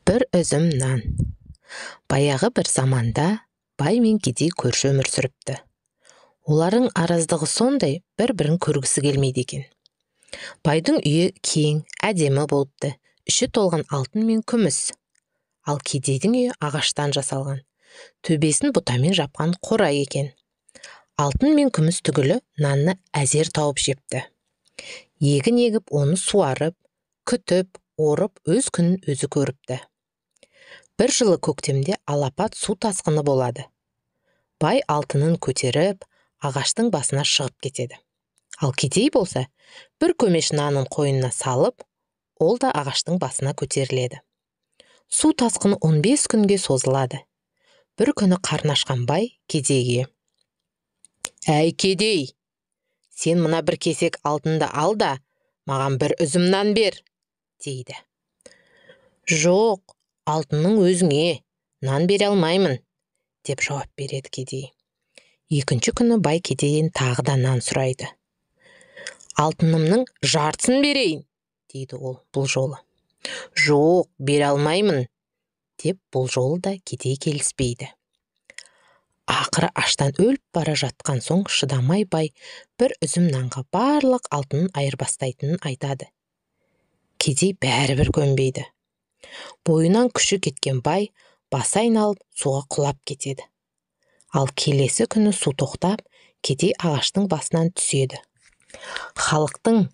Бір үзім нан. Баяғы бір заманда бай мен кедей көрші өмір сүріпті. Олардың араздығы сондай, бір-бірін көргісі келмейді екен. Байдың үйі кең, әдемі болыпты, іші толған алтын мен күміс. Ал кедейдің үйі ағаштан жасалған, төбесін бұтамен жапқан қора екен. Алтын мен күміс түгілі нанны әзер тауып жепті. Егін егіп, оны суарып, күтіп, орып, өз күнін өзі көріпті. Бір жылы көктемде алапат су тасқыны болады. Бай алтынын көтеріп, ағаштың басына шығып кетеді. Ал кедей болса, бір көмеш нанын қойнына салып, ол да ағаштың басына көтеріледі. Су тасқыны 15 күнге созылады. Бір күні қарны ашқан бай кедейге: «Әй, кедей, сен мына бір кесек алтынды ал да, маған бір үзім нан бер», дейді. «Жоқ, алтынның өзіңе, нан бере алмаймын», деп жауап береді кедей. Екінші күні бай кедейден тағы да нан сұрайды. «Алтынымның жартысын берейін», дейді ол бұл жолы. «Жоқ, бере алмаймын», деп бұл жолы да кедей келіспейді. Ақыры аштан өліп бара жатқан соң шыдамай бай бір үзім нанға барлық алтынын айырбастайтынын айтады. Кедей бәрібір көнбейді. Бойынан күші кеткен бай басы айналып суға құлап кетеді. Ал келесі күні су тоқтап, кедей ағаштың басынан түседі. Халықтың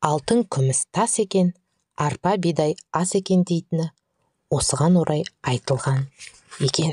алтын күміс тас екен, арпа бидай ас екен дейтіні осыған орай айтылған екен.